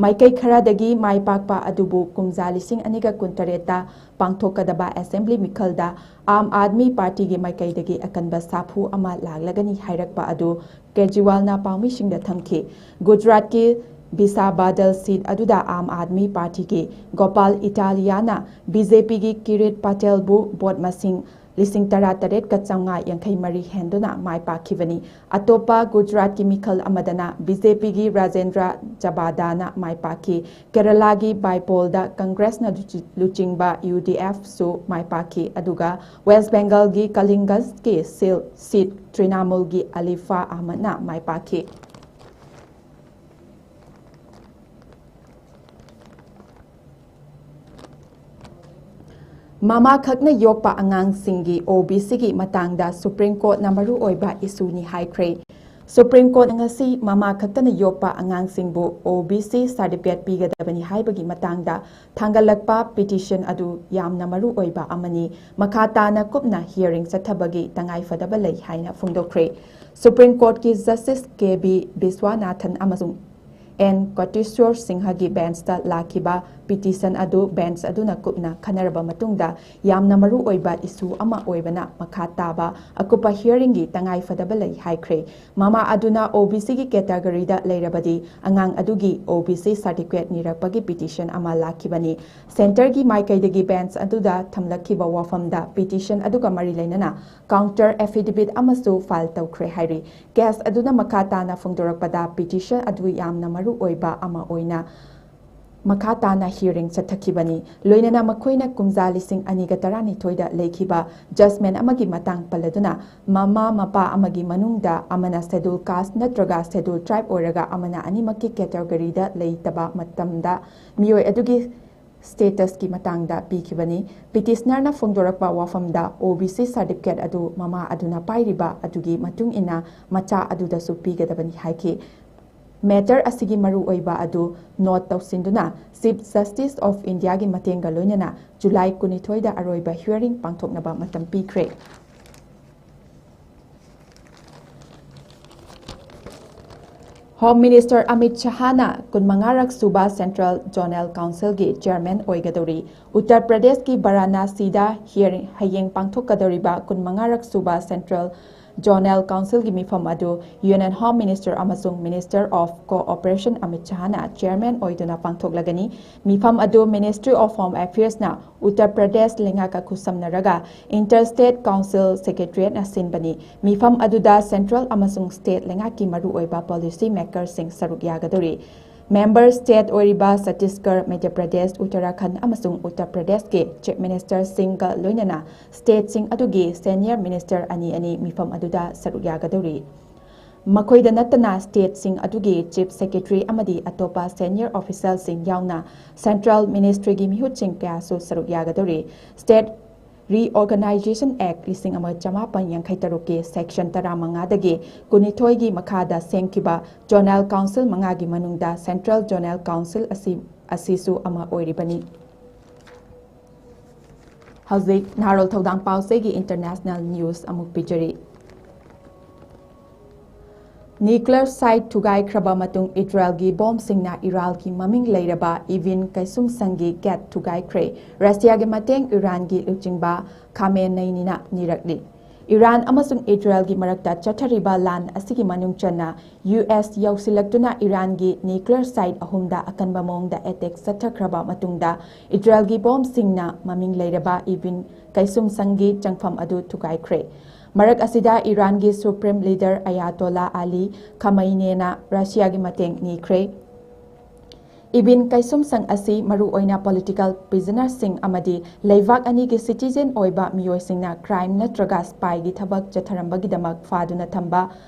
ꯃꯥꯏꯀꯩ ꯈꯔꯗꯒꯤ ꯃꯥꯏ ꯄꯥꯛꯄ ꯑꯗꯨꯕꯨ ꯀꯨꯝꯖꯥ ꯂꯤꯁꯤꯡ ꯑꯅꯤꯒ ꯀꯨꯟꯇꯔꯦꯠꯇ ꯄꯥꯡꯊꯣꯛꯀꯗꯕ assembly ꯃꯤꯈꯜꯗ ꯑꯥꯝ ꯑꯥꯗꯃꯤ ꯄꯥꯔꯇꯤꯒꯤ ꯃꯥꯏꯀꯩꯗꯒꯤ ꯑꯀꯟꯕ ꯁꯥꯐꯨ ꯑꯃ ꯂꯥꯛꯂꯒꯅꯤ ꯍꯥꯏꯔꯛꯄ ꯑꯗꯨ ꯀꯦꯖꯤꯋꯥꯜꯅ ꯄꯥꯎꯃꯤꯁꯤꯡꯗ ꯊꯝꯈꯤ꯫ ꯒꯨꯖꯔꯥꯠꯀꯤ ꯕꯤꯁꯥꯕꯥꯗꯜ seat ꯑꯗꯨꯗ ꯑꯥꯝ ꯑꯥꯗꯃꯤ ꯄꯥꯔꯇꯤꯒꯤ ꯒꯣꯄꯥꯜ ꯏꯇꯥꯂꯤꯌꯥꯅ BJPꯒꯤ ꯀꯤꯔꯤꯠ ꯄꯇꯦꯜꯕꯨ vote ꯃꯁꯤꯡ ꯂꯤꯁꯤꯡ ꯇꯔꯥ ꯇꯔꯦꯠꯀ ꯆꯥꯝꯃꯉꯥ ꯌꯥꯡꯈꯩ ꯃꯔꯤ ꯍꯦꯟꯗꯨꯅ ꯃꯥꯏ ꯄꯥꯛꯈꯤꯕꯅꯤ꯫ ꯑꯇꯣꯞꯄ ꯒꯨꯖꯔꯥꯠꯀꯤ ꯃꯤꯈꯜ ꯑꯃꯗꯅ ꯕꯤ ꯖꯦ ꯄꯤꯒꯤ ꯔꯥꯖꯦꯟꯗ꯭ꯔ ꯖꯕꯥꯗꯥꯅ ꯃꯥꯏ ꯄꯥꯛꯈꯤ꯫ ꯀꯦꯔꯂꯥꯒꯤ ꯕꯥꯏꯄꯣꯜꯗ ꯀꯪꯒ꯭ꯔꯦꯁꯅ ꯂꯨꯆꯤ-, ꯂꯨꯆꯤꯡꯕ ꯌꯨ ꯗꯤ ꯑꯦꯐꯁꯨ ꯃꯥꯏ ꯄꯥꯛꯈꯤ, ꯑꯗꯨꯒ ꯋꯦꯁ ꯕꯦꯡꯒꯜꯒꯤ ꯀꯂꯤꯡꯒꯁꯀꯤ ꯁꯤꯜ ꯁꯤꯠ ꯇ꯭ꯔꯤꯅꯥꯃꯨꯜꯒꯤ ꯑꯂꯤꯐꯥ ꯑꯍꯃꯗꯅ ꯃꯥꯏ ꯄꯥꯛꯈꯤ꯫ ꯃꯃꯥ ꯈꯛꯅ ꯌꯣꯛꯄ ꯑꯉꯥꯡꯁꯤꯡꯒꯤ ꯑꯣ ꯕꯤ ꯁꯤꯒꯤ ꯃꯇꯥꯡꯗ ꯁꯨꯄ꯭ꯔꯤꯝ ꯀꯣꯔꯠꯅ ꯃꯔꯨꯑꯣꯏꯕ ꯏꯁꯨꯅꯤ ꯍꯥꯏꯈ꯭ꯔꯦ꯫ ꯁꯨꯄ꯭ꯔꯤꯝ ꯀꯣꯔꯠ ꯉꯁꯤ ꯃꯃꯥ ꯈꯛꯇꯅ ꯌꯣꯛꯄ ꯑꯉꯥꯡꯁꯤꯡꯕꯨ ꯑꯣ ꯕꯤ ꯁꯤ ꯁꯥꯔꯇꯤꯐꯤꯀꯦꯠ ꯄꯤꯒꯗꯕꯅꯤ ꯍꯥꯏꯕꯒꯤ ꯃꯇꯥꯡꯗ ꯊꯥꯡꯒꯠꯂꯛꯄ ꯄꯤꯇꯤꯁꯟ ꯑꯗꯨ ꯌꯥꯝꯅ ꯃꯔꯨꯑꯣꯏꯕ ꯑꯃꯅꯤ꯫ ꯃꯈꯥ ꯇꯥꯅ ꯀꯨꯞꯅ ꯍꯤꯌꯔꯤꯡ ꯆꯠꯊꯕꯒꯤ ꯇꯉꯥꯏꯐꯗꯕ ꯂꯩ ꯍꯥꯏꯅ ꯐꯣꯡꯗꯣꯛꯈ꯭ꯔꯦ꯫ ꯁꯨꯄ꯭ꯔꯤꯝ ꯀꯣꯔꯠꯀꯤ ꯖꯁꯇꯤꯁ ꯀꯦ ꯕꯤ ꯕꯤꯁ꯭ꯋꯥꯅꯥꯊꯟ ꯑꯃꯁꯨꯡ ꯑꯦꯟ ꯀꯣꯇꯦꯁ꯭ꯋꯔ ꯁꯤꯡꯍꯒꯤ ꯕꯦꯟꯆꯇ ꯂꯥꯛꯈꯤꯕ ꯄꯤꯇꯤꯁꯟ ꯑꯗꯨ ꯕꯦꯟꯆ ꯑꯗꯨꯅ ꯀꯨꯞꯅ ꯈꯟꯅꯔꯕ ꯃꯇꯨꯡꯗ ꯌꯥꯝꯅ ꯃꯔꯨꯑꯣꯏꯕ ꯏꯁꯨ ꯑꯃ ꯑꯣꯏꯕꯅ ꯃꯈꯥ ꯇꯥꯕ ꯑꯀꯨꯞꯄ ꯍꯤꯌꯔꯤꯡꯒꯤ ꯇꯉꯥꯏꯐꯗꯕ ꯂꯩ ꯍꯥꯏꯈ꯭ꯔꯦ꯫ ꯃꯃꯥ ꯑꯗꯨꯅ ꯑꯣ ꯕꯤ ꯁꯤꯒꯤ ꯀꯦꯇꯥꯒꯣꯔꯤꯗ ꯂꯩꯔꯕꯗꯤ ꯑꯉꯥꯡ ꯑꯗꯨꯒꯤ ꯑꯣ ꯕꯤ ꯁꯤ ꯁꯥꯔꯇꯤꯐꯤꯀꯦꯠ ꯅꯤꯔꯛꯄꯒꯤ ꯄꯤꯇꯤꯁꯟ ꯑꯃ ꯂꯥꯛꯈꯤꯕꯅꯤ꯫ ꯁꯦꯟꯇꯔꯒꯤ ꯃꯥꯏꯀꯩꯗꯒꯤ ꯕꯦꯟꯆ ꯑꯗꯨꯗ ꯊꯝꯂꯛꯈꯤꯕ ꯋꯥꯐꯝꯗ ꯄꯤꯇꯤꯁꯟ ꯑꯗꯨꯒ ꯃꯔꯤ ꯂꯩꯅꯅ ꯀꯥꯎꯟꯇꯔ ꯑꯦꯐꯤꯗꯦꯕꯤꯠ ꯑꯃꯁꯨ ꯐꯥꯏꯜ ꯇꯧꯈ꯭ꯔꯦ ꯍꯥꯏꯔꯤ꯫ ꯀꯦꯁ ꯑꯗꯨꯅ ꯃꯈꯥ ꯇꯥꯅ ꯐꯣꯡꯗꯣꯔꯛꯄꯗ ꯄꯤꯇꯤꯁꯟ ꯑꯗꯨ ꯌꯥꯝꯅ ꯃꯔꯨ ꯑꯣꯏꯕ ꯑꯃ ꯑꯣꯏꯅ ꯃꯈꯥ ꯇꯥꯅ ꯍꯤꯌꯔꯤꯡ ꯆꯠꯊꯈꯤꯕꯅꯤ꯫ ꯂꯣꯏꯅꯅ ꯃꯈꯣꯏꯅ ꯀꯨꯝꯖꯥ ꯂꯤꯁꯤꯡ ꯑꯅꯤꯒ ꯇꯔꯥꯅꯤꯊꯣꯏꯗ ꯂꯩꯈꯤꯕ ꯖꯖꯃꯦꯟ ꯑꯃꯒꯤ ꯃꯇꯥꯡ ꯄꯜꯂꯗꯨꯅ ꯃꯃꯥ ꯃꯄꯥ ꯑꯃꯒꯤ ꯃꯅꯨꯡꯗ ꯑꯃꯅ ꯁꯦꯗꯨꯜ ꯀꯥꯁ ꯅꯠꯇ꯭ꯔꯒ ꯁꯦꯗꯨꯜ ꯇ꯭ꯔꯥꯏꯕ ꯑꯣꯏꯔꯒ ꯑꯃꯅ ꯑꯅꯤꯃꯛꯀꯤ ꯀꯦꯇꯥꯒꯣꯔꯤꯗ ꯂꯩꯇꯕ ꯃꯇꯝꯗ ꯃꯤꯑꯣꯏ ꯑꯗꯨꯒꯤ ꯁ꯭ꯇꯦꯇꯁꯀꯤ ꯃꯇꯥꯡꯗ ꯄꯤꯈꯤꯕꯅꯤ꯫ ꯄꯤꯇꯤꯁꯅꯔꯅ ꯐꯣꯡꯗꯣꯔꯛꯄ ꯋꯥꯐꯝꯗ ꯑꯣ ꯕꯤ ꯁꯤ ꯁꯥꯔꯇꯤꯐꯤꯀꯦꯠ ꯑꯗꯨ ꯃꯃꯥ ꯑꯗꯨꯅ ꯄꯥꯏꯔꯤꯕ ꯑꯗꯨꯒꯤ ꯃꯇꯨꯡ ꯏꯟꯅ ꯃꯆꯥ ꯑꯗꯨꯗꯁꯨ ꯄꯤꯒꯗꯕꯅꯤ ꯍꯥꯏꯈꯤ꯫ ꯃꯦꯇꯔ ꯑꯁꯤꯒꯤ ꯃꯔꯨꯑꯣꯏꯕ ꯑꯗꯨ ꯅꯣꯠ ꯇꯧꯁꯤꯟꯗꯨꯅ ꯆꯤꯐ ꯖꯁꯇꯤꯁ ꯑꯣꯐ ꯏꯟꯗꯤꯌꯥꯒꯤ ꯃꯇꯦꯡꯒ ꯂꯣꯏꯅꯅ ꯖꯨꯂꯥꯏ ꯀꯨꯟꯅꯤꯊꯣꯏꯗ ꯑꯔꯣꯏꯕ ꯍꯤꯌꯔꯤꯡ ꯄꯥꯡꯊꯣꯛꯅꯕ ꯃꯇꯝ ꯄꯤꯈ꯭ꯔꯦ꯫ ꯍꯣꯝ ꯃꯤꯅꯤꯁꯇꯔ ꯑꯃꯤꯠ ꯁꯍꯥꯅ ꯀꯨꯟꯃꯉꯥꯔꯛ ꯁꯨꯕ ꯁꯦꯟꯇ꯭ꯔꯦꯜ ꯖꯣꯅꯦꯜ ꯀꯥꯎꯟꯁꯤꯜꯒꯤ ꯆꯤꯌꯔꯃꯦꯟ ꯑꯣꯏꯒꯗꯧꯔꯤ꯫ ꯎꯠꯇꯔ ꯄ꯭ꯔꯗꯦꯁꯀꯤ ꯕꯔꯥꯅꯥꯁꯤꯗ ꯍꯤꯌꯔꯤꯡ, ꯍꯌꯦꯡ ꯄꯥꯡꯊꯣꯛꯀꯗꯧꯔꯤꯕ ꯀꯨꯟꯃꯉꯥꯔꯛ ꯁꯨꯕ ꯁꯦꯟꯇ꯭ꯔꯦꯜ Zonal Councilꯒꯤ ꯃꯤꯐꯝ ꯑꯗꯨ Union Home Minister ꯑꯃꯁꯨꯡ Minister of Cooperation Amit ꯁꯍꯥꯅ chairman ꯑꯣꯏꯗꯨꯅ ꯄꯥꯡꯊꯣꯛꯂꯒꯅꯤ꯫ ꯃꯤꯐꯝ ꯑꯗꯨ Ministry of Home Affairsꯅ Uttar Pradesh ꯂꯩꯉꯥꯛꯀ ꯈꯨꯠꯁꯝꯅꯔꯒ Interstate Council Secretariatꯅ ꯁꯤꯟꯕꯅꯤ꯫ ꯃꯤꯐꯝ ꯑꯗꯨꯗ central ꯑꯃꯁꯨꯡ state ꯂꯩꯉꯥꯛꯀꯤ ꯃꯔꯨꯑꯣꯏꯕ policy makerꯁꯤꯡ ꯁꯔꯨꯛ ꯌꯥꯒꯗꯧꯔꯤ꯫ Member state ꯑꯣꯏꯔꯤꯕ ꯆꯇꯤꯁꯒꯔ, ꯃꯙ꯭ꯌ ꯄ꯭ꯔꯗꯦꯁ, ꯎꯠꯇꯔꯥꯈꯟꯗ ꯑꯃꯁꯨꯡ ꯎꯠꯇꯔ ꯄ꯭ꯔꯗꯦꯁꯀꯤ chief ministerꯁꯤꯡꯒ ꯂꯣꯏꯅꯅ stateꯁꯤꯡ ꯑꯗꯨꯒꯤ senior minister ꯑꯅꯤ ꯑꯅꯤ ꯃꯤꯐꯝ ꯑꯗꯨꯗ ꯁꯔꯨꯛ ꯌꯥꯒꯗꯧꯔꯤ꯫ ꯃꯈꯣꯏꯗ ꯅꯠꯇꯅ stateꯁꯤꯡ ꯑꯗꯨꯒꯤ chief secretary ꯑꯃꯗꯤ ꯑꯇꯣꯞꯄ senior officialꯁꯤꯡ ꯌꯥꯎꯅ central ministryꯒꯤ ꯃꯤꯍꯨꯠꯁꯤꯡ ꯀꯌꯥꯁꯨ ꯁꯔꯨꯛ ꯌꯥꯒꯗꯧꯔꯤ꯫ State Reorganization Act ꯂꯤꯁꯤꯡ ꯑꯃ ꯆꯃꯥꯄꯟ ꯌꯥꯡꯈꯩ ꯇꯔꯨꯛꯀꯤ section ꯇꯔꯥꯃꯉꯥꯗꯒꯤ ꯀꯨꯟꯅꯤꯊꯣꯏꯒꯤ ꯃꯈꯥꯗ ꯁꯦꯝꯈꯤꯕ zonal council ꯃꯉꯥꯒꯤ ꯃꯅꯨꯡꯗ central zonal council ꯑꯁꯤ, ꯑꯁꯤꯁꯨ ꯑꯃ ꯑꯣꯏꯔꯤꯕꯅꯤ꯫ ꯍꯧꯖꯤꯛ ꯅꯍꯥꯔꯣꯜ ꯊꯧꯗꯥꯡ ꯄꯥꯎꯆꯦꯒꯤ international news ꯑꯃꯨꯛ ꯄꯤꯖꯔꯤ꯫ Nuclear site ꯊꯨꯒꯥꯏꯈ꯭ꯔꯕ ꯃꯇꯨꯡ ꯏꯖꯔꯦꯜꯒꯤ ꯕꯣꯝꯁꯤꯡꯅ ꯏꯔꯥꯜꯒꯤ ꯃꯃꯤꯡ ꯂꯩꯔꯕ ꯏꯚꯤꯟ ꯀꯩꯁꯨꯝꯁꯪꯒꯤ gate ꯊꯨꯒꯥꯏꯈ꯭ꯔꯦ꯫ ꯔꯁꯤꯌꯥꯒꯤ ꯃꯇꯦꯡ ꯏꯔꯥꯟꯒꯤ ꯂꯨꯆꯤꯡꯕ ꯈꯥꯃꯦꯅꯩꯅꯤꯅ ꯅꯤꯔꯛꯂꯤ꯫ ꯏꯔꯥꯟ ꯑꯃꯁꯨꯡ ꯏꯖꯔꯦꯜꯒꯤ ꯃꯔꯛꯇ ꯆꯠꯊꯔꯤꯕ ꯂꯥꯟ ꯑꯁꯤꯒꯤ ꯃꯅꯨꯡ ꯆꯟꯅ ꯌꯨ ꯑꯦꯁ ꯌꯧꯁꯤꯜꯂꯛꯇꯨꯅ ꯏꯔꯥꯟꯒꯤ nuclear site ꯑꯍꯨꯝꯗ ꯑꯀꯟꯕ ꯃꯑꯣꯡꯗ attack ꯆꯠꯊꯈ꯭ꯔꯕ ꯃꯇꯨꯡꯗ ꯏꯖꯔꯦꯜꯒꯤ ꯕꯣꯝꯁꯤꯡꯅ ꯃꯃꯤꯡ ꯂꯩꯔꯕ ꯏꯚꯤꯟ ꯀꯩꯁꯨꯝꯁꯪꯒꯤ ꯆꯪꯐꯝ ꯑꯗꯨ ꯊꯨꯒꯥꯏꯈ꯭ꯔꯦ꯫ ꯃꯔꯛ ꯑꯁꯤꯗ ꯏꯔꯥꯟꯒꯤ supreme leader ꯑꯌꯥꯇꯣꯂꯥ ꯑꯂꯤ ꯈꯃꯩꯅꯦꯅ ꯔꯁꯤꯌꯥꯒꯤ ꯃꯇꯦꯡ ꯅꯤꯈ꯭ꯔꯦ꯫ ꯏꯚꯤꯟ ꯀꯩꯁꯨꯝꯁꯪ ꯑꯁꯤ ꯃꯔꯨꯑꯣꯏꯅ political prisonerꯁꯤꯡ ꯑꯃꯗꯤ ꯂꯩꯕꯥꯛ ꯑꯅꯤꯒꯤ citizen ꯑꯣꯏꯕ ꯃꯤꯑꯣꯏꯁꯤꯡꯅ crime ꯅꯠꯇ꯭ꯔꯒ spyꯒꯤ ꯊꯕꯛ ꯆꯠꯊꯔꯝꯕꯒꯤꯗꯃꯛ ꯐꯥꯗꯨꯅ ꯊꯝꯕ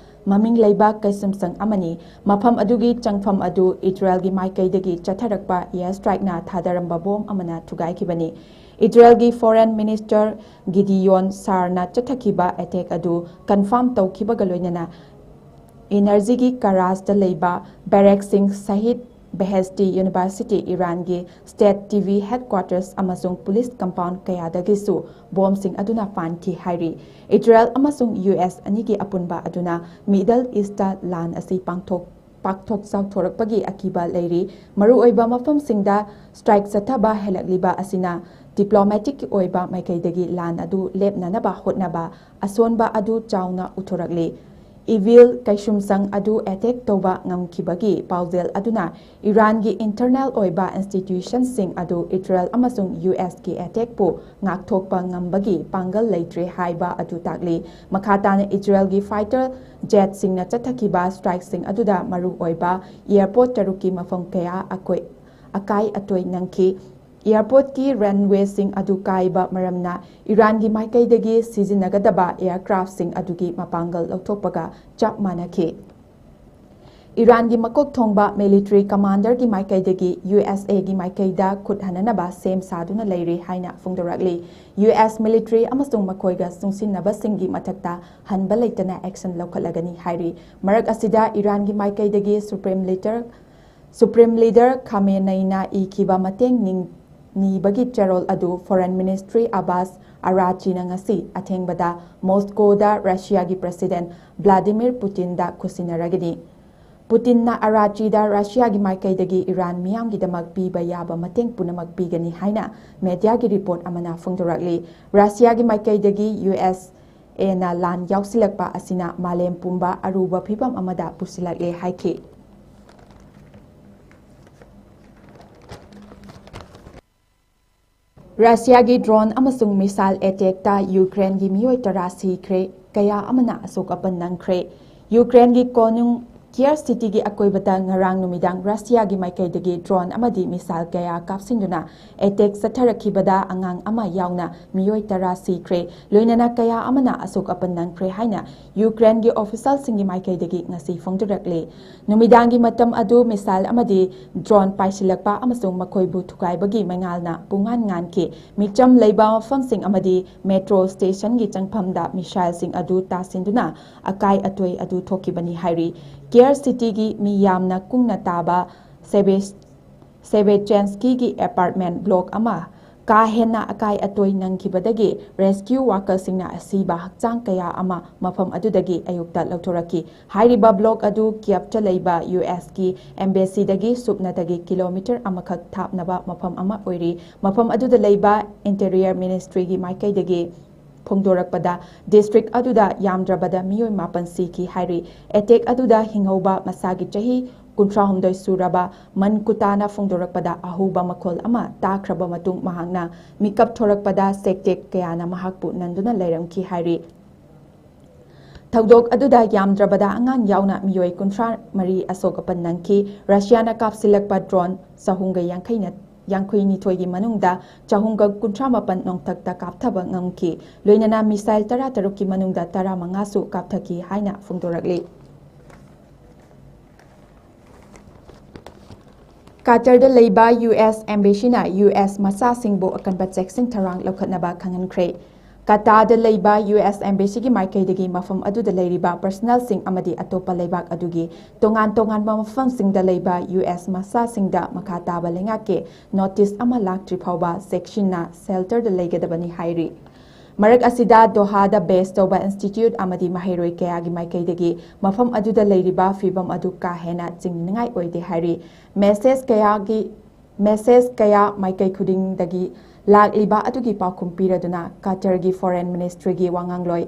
ꯃꯃꯤꯡ ꯂꯩꯕ ꯀꯩꯁꯨꯝꯁꯪ ꯑꯃꯅꯤ꯫ ꯃꯐꯝ ꯑꯗꯨꯒꯤ ꯆꯪꯐꯝ ꯑꯗꯨ ꯏꯖꯔꯦꯜꯒꯤ ꯃꯥꯏꯀꯩꯗꯒꯤ ꯆꯠꯊꯔꯛꯄ air strikeꯅ ꯊꯥꯗꯔꯝꯕ ꯕꯣꯝ ꯑꯃꯅ ꯊꯨꯒꯥꯏꯈꯤꯕꯅꯤ꯫ ꯏꯖꯔꯦꯜꯒꯤ foreign minister ꯒꯤꯗꯤꯌꯣꯟ ꯁꯥꯔꯅ ꯆꯠꯊꯈꯤꯕ attack ꯑꯗꯨ confirm ꯇꯧꯈꯤꯕꯒ ꯂꯣꯏꯅꯅ energyꯒꯤ ꯀꯔꯥꯖꯇ ꯂꯩꯕ barrackꯁꯤꯡ, ꯁꯍꯤꯗ ꯕꯦꯍꯦꯁꯇꯤ University, ꯏꯔꯥꯟꯒꯤ state TV headquarters ꯑꯃꯁꯨꯡ police compound ꯀꯌꯥꯗꯒꯤꯁꯨ ꯕꯣꯝꯁꯤꯡ ꯑꯗꯨꯅ ꯄꯥꯟꯈꯤ ꯍꯥꯏꯔꯤ꯫ ꯏꯖꯔꯦꯜ ꯑꯃꯁꯨꯡ ꯌꯨ ꯑꯦꯁ ꯑꯅꯤꯒꯤ ꯑꯄꯨꯟꯕ ꯑꯗꯨꯅ Middle Eastꯇ ꯂꯥꯟ ꯑꯁꯤ ꯄꯥꯡꯊꯣꯛ ꯄꯥꯛꯊꯣꯛ ꯆꯥꯎꯊꯣꯔꯛꯄꯒꯤ ꯑꯀꯤꯕ ꯂꯩꯔꯤ꯫ ꯃꯔꯨꯑꯣꯏꯕ ꯃꯐꯝꯁꯤꯡꯗ strike ꯆꯠꯊꯕ ꯍꯦꯜꯂꯛꯂꯤꯕ ꯑꯁꯤꯅ ꯗꯤꯄ꯭ꯂꯣꯃꯦꯇꯤꯛꯀꯤ ꯑꯣꯏꯕ ꯃꯥꯏꯀꯩꯗꯒꯤ ꯂꯥꯟ ꯑꯗꯨ ꯂꯦꯞꯅꯅꯕ ꯍꯣꯠꯅꯕ ꯑꯁꯣꯟꯕ ꯑꯗꯨ ꯆꯥꯎꯅ ꯎꯠꯊꯣꯔꯛꯂꯤ꯫ ꯏꯚꯤꯜ ꯀꯩꯁꯨꯝꯁꯪ ꯑꯗꯨ ꯑꯦꯇꯦꯛ ꯇꯧꯕ ꯉꯝꯈꯤꯕꯒꯤ ꯄꯥꯎꯖꯦꯜ ꯑꯗꯨꯅ ꯏꯔꯥꯟꯒꯤ ꯏꯟꯇꯔꯅꯦꯜ ꯑꯣꯏꯕ ꯏꯟꯁꯇꯤꯇ꯭ꯌꯨꯁꯟꯁꯤꯡ ꯑꯗꯨ ꯏꯖꯔꯦꯜ ꯑꯃꯁꯨꯡ ꯌꯨ ꯑꯦꯁꯀꯤ ꯑꯦꯇꯦꯛꯄꯨ ꯉꯥꯛꯊꯣꯛꯄ ꯉꯝꯕꯒꯤ ꯄꯥꯡꯒꯜ ꯂꯩꯇ꯭ꯔꯦ ꯍꯥꯏꯕ ꯑꯗꯨ ꯇꯥꯛꯂꯤ꯫ ꯃꯈꯥ ꯇꯥꯅ ꯏꯖꯔꯦꯜꯒꯤ ꯐꯥꯏꯇꯔ ꯖꯦꯠꯁꯤꯡꯅ ꯆꯠꯊꯈꯤꯕ ꯁ꯭ꯇ꯭ꯔꯥꯏꯛꯁꯤꯡ ꯑꯗꯨꯗ ꯃꯔꯨ ꯑꯣꯏꯕ ꯑꯦꯌꯔꯄꯣꯔꯠ ꯇꯔꯨꯛꯀꯤ ꯃꯐꯝ ꯀꯌꯥ ꯑꯀꯣꯏ-, ꯑꯀꯥꯏ ꯑꯇꯣꯏ ꯅꯪꯈꯤ꯫ ꯑꯦꯌꯔꯄꯣꯔꯠꯀꯤ ꯔꯟꯋꯦꯁꯤꯡ ꯑꯗꯨ ꯀꯥꯏꯕ ꯃꯔꯝꯅ ꯏꯔꯥꯟꯒꯤ ꯃꯥꯏꯀꯩꯗꯒꯤ ꯁꯤꯖꯤꯟꯅꯒꯗꯕ ꯑꯦꯌꯔꯀ꯭ꯔꯥꯐꯁꯤꯡ ꯑꯗꯨꯒꯤ ꯃꯄꯥꯡꯒꯜ ꯂꯧꯊꯣꯛꯄꯒ ꯆꯞ ꯃꯥꯟꯅꯈꯤ꯫ ꯏꯔꯥꯟꯒꯤ ꯃꯀꯣꯛ ꯊꯣꯡꯕ ꯃꯤꯂꯤꯇꯔꯤ ꯀꯃꯥꯟꯗꯔꯒꯤ ꯃꯥꯏꯀꯩꯗꯒꯤ ꯌꯨ ꯑꯦꯁ ꯑꯦꯒꯤ ꯃꯥꯏꯀꯩꯗ ꯈꯨꯠ ꯍꯟꯅꯅꯕ ꯁꯦꯝ ꯁꯥꯗꯨꯅ ꯂꯩꯔꯤ ꯍꯥꯏꯅ ꯐꯣꯡꯗꯣꯔꯛꯂꯤ꯫ ꯌꯨ ꯑꯦꯁ ꯃꯤꯂꯤꯇꯔꯤ ꯑꯃꯁꯨꯡ ꯃꯈꯣꯏꯒ ꯆꯨꯡꯁꯤꯟꯅꯕꯁꯤꯡꯒꯤ ꯃꯊꯛꯇ ꯍꯟꯕ ꯂꯩꯇꯅ ꯑꯦꯛꯁꯟ ꯂꯧꯈꯠꯂꯒꯅꯤ ꯍꯥꯏꯔꯤ꯫ ꯃꯔꯛ ꯑꯁꯤꯗ ꯏꯔꯥꯟꯒꯤ ꯃꯥꯏꯀꯩꯗꯒꯤ ꯁꯨꯄ꯭ꯔꯤꯝ ꯂꯤꯗꯔ, ꯁꯨꯄ꯭ꯔꯤꯝ ꯂꯤꯗꯔ ꯈꯥꯃꯦꯅꯩꯅ ꯏꯈꯤꯕ ꯃꯇꯦꯡ ꯅꯤꯡ-, ꯅꯤꯕꯒꯤ ꯆꯦꯔꯣꯜ ꯑꯗꯨ ꯐꯣꯔꯦꯟ ꯃꯤꯅꯤꯁꯇ꯭ꯔꯤ ꯑꯕꯥꯁ ꯑꯔꯥꯆꯤꯅ ꯉꯁꯤ ꯑꯊꯦꯡꯕꯗ ꯃꯣꯁꯀꯣꯗ ꯔꯁꯤꯌꯥꯒꯤ ꯄ꯭ꯔꯁꯤꯗꯦꯟ ꯚ꯭ꯂꯥꯗꯤꯃꯤꯔ ꯄꯨꯇꯤꯟꯗ ꯈꯨꯠꯁꯤꯟꯅꯔꯒꯅꯤ꯫ ꯄꯨꯇꯤꯟꯅ ꯑꯔꯥꯆꯤꯗ ꯔꯁꯤꯌꯥꯒꯤ ꯃꯥꯏꯀꯩꯗꯒꯤ ꯏꯔꯥꯟ ꯃꯤꯌꯥꯝꯒꯤꯗꯃꯛ ꯄꯤꯕ ꯌꯥꯕ ꯃꯇꯦꯡ ꯄꯨꯝꯅꯃꯛ ꯄꯤꯒꯅꯤ ꯍꯥꯏꯅ ꯃꯦꯗꯤꯌꯥꯒꯤ ꯔꯤꯄꯣꯔꯠ ꯑꯃꯅ ꯐꯣꯡꯗꯣꯔꯛꯂꯤ꯫ ꯔꯁꯤꯌꯥꯒꯤ ꯃꯥꯏꯀꯩꯗꯒꯤ ꯌꯨ ꯑꯦꯁ ꯑꯦꯅ ꯂꯥꯟ ꯌꯥꯎꯁꯤꯜꯂꯛꯄ ꯑꯁꯤꯅ ꯃꯥꯂꯦꯝ ꯄꯨꯝꯕ ꯑꯔꯨꯕ ꯐꯤꯚꯝ ꯑꯃꯗ ꯄꯨꯁꯤꯜꯂꯛꯂꯦ ꯍꯥꯏꯈꯤ꯫ ꯔꯁꯤꯌꯥꯒꯤ ꯗ꯭ꯔꯣꯟ ꯑꯃꯁꯨꯡ ꯃꯤꯁꯥꯏꯜ ꯑꯦꯇꯦꯛꯇ ꯌꯨꯀ꯭ꯔꯦꯟꯒꯤ ꯃꯤꯑꯣꯏ ꯇꯔꯥ ꯁꯤꯈ꯭ꯔꯦ, ꯀꯌꯥ ꯑꯃꯅ ꯑꯁꯣꯛ ꯑꯄꯟ ꯅꯪꯈ꯭ꯔꯦ꯫ ꯌꯨꯀ꯭ꯔꯦꯟꯒꯤ ꯀꯣꯅꯨꯡ ꯀꯤꯌꯔ ꯁꯤꯇꯤꯒꯤ ꯑꯀꯣꯏꯕꯗ ꯉꯔꯥꯡ ꯅꯨꯃꯤꯗꯥꯡ ꯔꯁꯤꯌꯥꯒꯤ ꯃꯥꯏꯀꯩꯗꯒꯤ ꯗ꯭ꯔꯣꯟ ꯑꯃꯗꯤ ꯃꯤꯁꯥꯏꯜ ꯀꯌꯥ ꯀꯥꯞꯁꯤꯟꯗꯨꯅ ꯑꯦꯇꯦꯛ ꯆꯠꯊꯔꯛꯈꯤꯕꯗ ꯑꯉꯥꯡ ꯑꯃ ꯌꯥꯎꯅ ꯃꯤꯑꯣꯏ ꯇꯔꯥ ꯁꯤꯈ꯭ꯔꯦ, ꯂꯣꯏꯅꯅ ꯀꯌꯥ ꯑꯃꯅ ꯑꯁꯣꯛ ꯑꯄꯟ ꯅꯪꯈ꯭ꯔꯦ ꯍꯥꯏꯅ ꯌꯨꯀ꯭ꯔꯦꯟꯒꯤ ꯑꯣꯐꯤꯁꯤꯌꯦꯜꯁꯤꯡꯒꯤ ꯃꯥꯏꯀꯩꯗꯒꯤ ꯉꯁꯤ ꯐꯣꯡꯗꯣꯔꯛꯂꯤ꯫ ꯅꯨꯃꯤꯗꯥꯡꯒꯤ ꯃꯇꯝ ꯑꯗꯨ ꯃꯤꯁꯥꯏꯜ ꯑꯃꯗꯤ ꯗ꯭ꯔꯣꯟ ꯄꯥꯏꯁꯤꯜꯂꯛꯄ ꯑꯃꯁꯨꯡ ꯃꯈꯣꯏꯕꯨ ꯊꯨꯒꯥꯏꯕꯒꯤ ꯃꯩꯉꯥꯜꯅ ꯄꯨꯡꯉꯥꯟ ꯉꯥꯟꯈꯤ꯫ ꯃꯤꯆꯝ ꯂꯩꯕ ꯃꯐꯝꯁꯤꯡ ꯑꯃꯗꯤ ꯃꯦꯇ꯭ꯔꯣ ꯁ꯭ꯇꯦꯁꯟꯒꯤ ꯆꯪꯐꯝꯗ ꯃꯤꯁꯥꯏꯜꯁꯤꯡ ꯑꯗꯨ ꯇꯥꯁꯤꯟꯗꯨꯅ ꯑꯀꯥꯏ ꯑꯇꯣꯏ ꯑꯗꯨ ꯊꯣꯛꯈꯤꯕꯅꯤ ꯍꯥꯏꯔꯤ꯫ ꯀꯤꯌꯔ ꯁꯤꯇꯤꯒꯤ ꯃꯤ ꯌꯥꯝꯅ ꯀꯨꯡꯅ ꯇꯥꯕ ꯁꯦꯕꯦꯁ-, ꯁꯦꯕꯦꯆꯦꯟꯁꯀꯤꯒꯤ ꯑꯦꯄꯥꯔꯠꯃꯦꯟ ꯕ꯭ꯂꯣꯛ ꯑꯃ ꯀꯥ ꯍꯦꯟꯅ ꯑꯀꯥꯏ ꯑꯇꯣꯏ ꯅꯪꯈꯤꯕꯗꯒꯤ rescue workerꯁꯤꯡꯅ ꯑꯁꯤꯕ ꯍꯛꯆꯥꯡ ꯀꯌꯥ ꯑꯃ ꯃꯐꯝ ꯑꯗꯨꯗꯒꯤ ꯑꯌꯨꯛꯇ ꯂꯧꯊꯣꯔꯛꯈꯤ꯫ ꯍꯥꯏꯔꯤꯕ block ꯑꯗꯨ ꯀꯤꯌꯞꯇ ꯂꯩꯕ USꯀꯤ embassyꯗꯒꯤ ꯁꯨꯞꯅꯇꯒꯤ kilometre ꯑꯃꯈꯛ ꯊꯥꯞꯅꯕ ꯃꯐꯝ ꯑꯃ ꯑꯣꯏꯔꯤ꯫ ꯃꯐꯝ ꯑꯗꯨꯗ ꯂꯩꯕ Interior Ministryꯒꯤ ꯃꯥꯏꯀꯩꯗꯒꯤ ꯐꯣꯡꯗꯣꯔꯛꯄꯗ, district ꯑꯗꯨꯗ ꯌꯥꯝꯗ꯭ꯔꯕꯗ ꯃꯤꯑꯣꯏ ꯃꯥꯄꯟ ꯁꯤꯈꯤ ꯍꯥꯏꯔꯤ꯫ Attack ꯑꯗꯨꯗ ꯍꯤꯡꯍꯧꯕ ꯃꯁꯥꯒꯤ ꯆꯍꯤ ꯀꯨꯟꯊ꯭ꯔꯥꯍꯨꯝꯗꯣꯏ ꯁꯨꯔꯕ ꯃꯟ ꯀꯨꯇꯥꯅ ꯐꯣꯡꯗꯣꯔꯛꯄꯗ, ꯑꯍꯧꯕ ꯃꯈꯣꯜ ꯑꯃ ꯇꯥꯈ꯭ꯔꯕ ꯃꯇꯨꯡ ꯃꯍꯥꯛꯅ ꯃꯤꯀꯞ ꯊꯣꯔꯛꯄꯗ ꯁꯦꯛꯇꯦꯛ ꯀꯌꯥꯅ ꯃꯍꯥꯛꯄꯨ ꯅꯟꯗꯨꯅ ꯂꯩꯔꯝꯈꯤ ꯍꯥꯏꯔꯤ꯫ ꯊꯧꯗꯣꯛ ꯑꯗꯨꯗ ꯌꯥꯝꯗ꯭ꯔꯕꯗ ꯑꯉꯥꯡ ꯌꯥꯎꯅ ꯃꯤꯑꯣꯏ ꯀꯨꯟꯊ꯭ꯔꯥ ꯃꯔꯤ ꯑꯁꯣꯛ ꯑꯄꯟ ꯅꯪꯈꯤ꯫ ꯔꯁꯤꯌꯥꯅ ꯀꯥꯞꯁꯤꯜꯂꯛꯄ drone ꯆꯍꯨꯝꯒ ꯌꯥꯡꯈꯩ ꯌꯥꯡꯈꯩꯅꯤꯊꯣꯏꯒꯤ ꯃꯅꯨꯡꯗ ꯆꯍꯨꯝꯒ ꯀꯨꯟꯊ꯭ꯔꯥ ꯃꯥꯄꯟ ꯅꯣꯡꯊꯛꯇ ꯀꯥꯞꯊꯕ ꯉꯝꯈꯤ꯫ ꯂꯣꯏꯅꯅ missile ꯇꯔꯥ ꯇꯔꯨꯛꯀꯤ ꯃꯅꯨꯡꯗ ꯇꯔꯥ ꯃꯉꯥꯁꯨ ꯀꯥꯞꯊꯈꯤ ꯍꯥꯏꯅ ꯐꯣꯡꯗꯣꯔꯛꯂꯤ꯫ ꯀꯇꯔꯗ ꯂꯩꯕ US embassyꯅ US ꯃꯆꯥꯁꯤꯡꯕꯨ ꯑꯀꯟꯕ ꯆꯦꯛꯁꯤꯟ ꯊꯧꯔꯥꯡ ꯂꯧꯈꯠꯅꯕ ꯈꯪꯍꯟꯈ꯭ꯔꯦ꯫ ꯀꯇꯥꯔꯗ ꯂꯩꯕ US embassyꯒꯤ ꯃꯥꯏꯀꯩꯗꯒꯤ ꯃꯐꯝ ꯑꯗꯨꯗ ꯂꯩꯔꯤꯕ personnelꯁꯤꯡ ꯑꯃꯗꯤ ꯑꯇꯣꯞꯄ ꯂꯩꯕꯥꯛ ꯑꯗꯨꯒꯤ ꯇꯣꯉꯥꯟ ꯇꯣꯉꯥꯟꯕ ꯃꯐꯝꯁꯤꯡꯗ ꯂꯩꯕ US ꯃꯆꯥꯁꯤꯡꯗ ꯃꯈꯥ ꯇꯥꯕ ꯂꯩꯉꯥꯛꯀꯤ notice ꯑꯃ ꯂꯥꯛꯇ꯭ꯔꯤ ꯐꯥꯎꯕ ꯆꯦꯛꯁꯤꯟꯅ shelterꯗ ꯂꯩꯒꯗꯕꯅꯤ ꯍꯥꯏꯔꯤ꯫ ꯃꯔꯛ ꯑꯁꯤꯗ ꯗꯣꯍꯥꯗ base ꯇꯧꯕ institute ꯑꯃꯗꯤ ꯃꯍꯩꯔꯣꯏ ꯀꯌꯥꯒꯤ ꯃꯥꯏꯀꯩꯗꯒꯤ ꯃꯐꯝ ꯑꯗꯨꯗ ꯂꯩꯔꯤꯕ ꯐꯤꯚꯝ ꯑꯗꯨ ꯀꯥ ꯍꯦꯟꯅ ꯆꯤꯡꯅꯅꯤꯡꯉꯥꯏ ꯑꯣꯏꯗꯦ ꯍꯥꯏꯔꯤ꯫ Message ꯀꯌꯥꯒꯤ, message ꯀꯌꯥ ꯃꯥꯏꯀꯩ ꯈꯨꯗꯤꯡꯗꯒꯤ ꯂꯥꯛꯂꯤꯕ ꯑꯗꯨꯒꯤ ꯄꯥꯎꯈꯨꯝ ꯄꯤꯔꯗꯨꯅ ꯀꯇꯔꯒꯤ Foreign Ministryꯒꯤ ꯋꯥꯉꯥꯡꯂꯣꯏ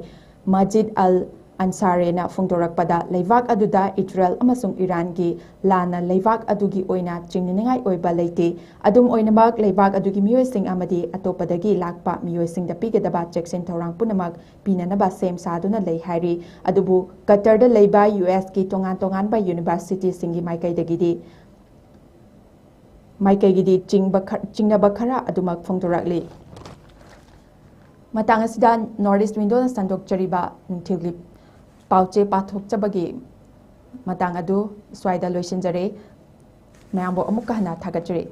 ꯃꯖꯤꯗ ꯑꯜ ꯑꯟꯁꯥꯔꯦꯅ ꯐꯣꯡꯗꯣꯔꯛꯄꯗ, ꯂꯩꯕꯥꯛ ꯑꯗꯨꯗ ꯏꯖꯔꯦꯜ ꯑꯃꯁꯨꯡ ꯏꯔꯥꯟꯒꯤ ꯂꯥꯟꯅ ꯂꯩꯕꯥꯛ ꯑꯗꯨꯒꯤ ꯑꯣꯏꯅ ꯆꯤꯡꯅꯅꯤꯡꯉꯥꯏ ꯑꯣꯏꯕ ꯂꯩꯇꯦ꯫ ꯑꯗꯨꯝ ꯑꯣꯏꯅꯃꯛ, ꯂꯩꯕꯥꯛ ꯑꯗꯨꯒꯤ ꯃꯤꯑꯣꯏꯁꯤꯡ ꯑꯃꯗꯤ ꯑꯇꯣꯞꯄꯗꯒꯤ ꯂꯥꯛꯄ ꯃꯤꯑꯣꯏꯁꯤꯡꯗ ꯄꯤꯒꯗꯕ ꯆꯦꯛꯁꯤꯟ ꯊꯧꯔꯥꯡ ꯄꯨꯝꯅꯃꯛ ꯄꯤꯅꯅꯕ ꯁꯦꯝ ꯁꯥꯗꯨꯅ ꯂꯩ ꯍꯥꯏꯔꯤ꯫ ꯑꯗꯨꯕꯨ ꯀꯇꯔꯗ ꯂꯩꯕ USꯀꯤ ꯇꯣꯉꯥꯟ ꯇꯣꯉꯥꯟꯕ universityꯁꯤꯡꯒꯤ ꯃꯥꯏꯀꯩꯗꯒꯤꯗꯤ, ꯃꯥꯏꯀꯩꯒꯤꯗꯤ ꯆꯤꯡꯕ ꯈ-, ꯆꯤꯡꯅꯕ ꯈꯔ ꯑꯗꯨꯃꯛ ꯐꯣꯡꯗꯣꯔꯛꯂꯤ꯫ ꯃꯇꯥꯡ ꯑꯁꯤꯗ North East Windowꯅ ꯁꯟꯗꯣꯛꯆꯔꯤꯕ ꯅꯨꯡꯊꯤꯜꯒꯤ ꯄꯥꯎꯆꯦ ꯄꯥꯊꯣꯛꯆꯕꯒꯤ ꯃꯇꯥꯡ ꯑꯗꯨ ꯁ꯭ꯋꯥꯏꯗ ꯂꯣꯏꯁꯤꯟꯖꯔꯦ꯫ ꯃꯌꯥꯝꯕꯨ ꯑꯃꯨꯛꯀ ꯍꯟꯅ ꯊꯥꯒꯠꯆꯔꯤ꯫